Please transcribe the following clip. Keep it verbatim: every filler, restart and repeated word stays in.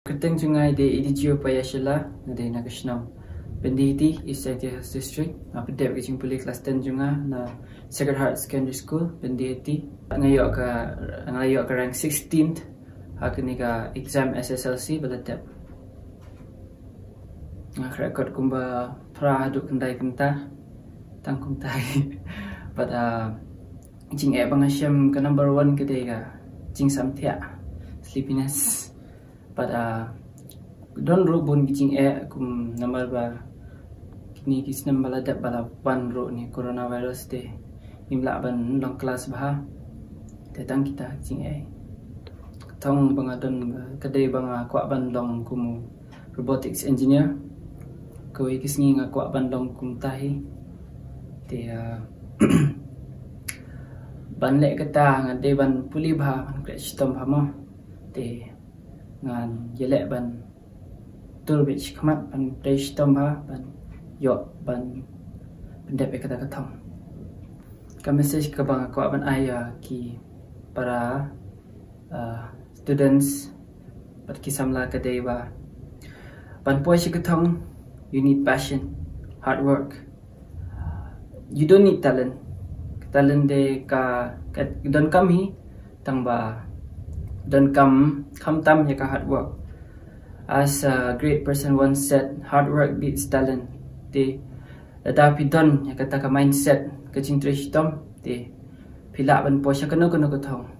Kyrteng jong nga i dei Eligio Payashala, nga dei na ka shnong Byndihati, East Jaintia Hills District. Nga pyndep ka jingpule klas ten jong nga na Sacred Heart Secondary School, Byndihati. Nga ïoh ka, nga ïoh ka rank sixteenth ha kane ka exam S S L C ba la dep. Nga khreh kot kumba phra haduh khyndai kynta, tang kumta hi. Bad, ah, jingeh ba nga shem ka number one ka dei ka jingsamthiah, sleepiness. Bad, ah, don ruh bun ki jingeh kum namar ba kine ki snem ba la dep ba la wan ruh ne coronavirus te ngim lah ban long klas bha. Te tang kita ki jingeh. Ka thong ba nga don ka dei ba nga kwah ban long kum u robotics engineer. Kawei ka sngi nga kwah ban long kumta hi. Te, ah, ban leh kata nga dei ban pule bha, ban khreh shitom bha mo. Te ngan ïaleh ban tur beit shakhmat, ban trei shitom bha, ban ïoh ban pyndep ïa kata ka thong. Ka message kaba nga kwah ban ai ïa ki para, ah, students bad ki samla ka dei ba ban poi sha ka thong, you need passion, hard work. You don't need talent. Ka talent te ka, ka donkam hi, tang ba donkam khamtam ïa ka hard work. As a great person once said, hard work beats talent. Te lada phi don ïa kata ka mindset, ka jingtrei shitom, te phi lah ban poi sha kano kano ka thong.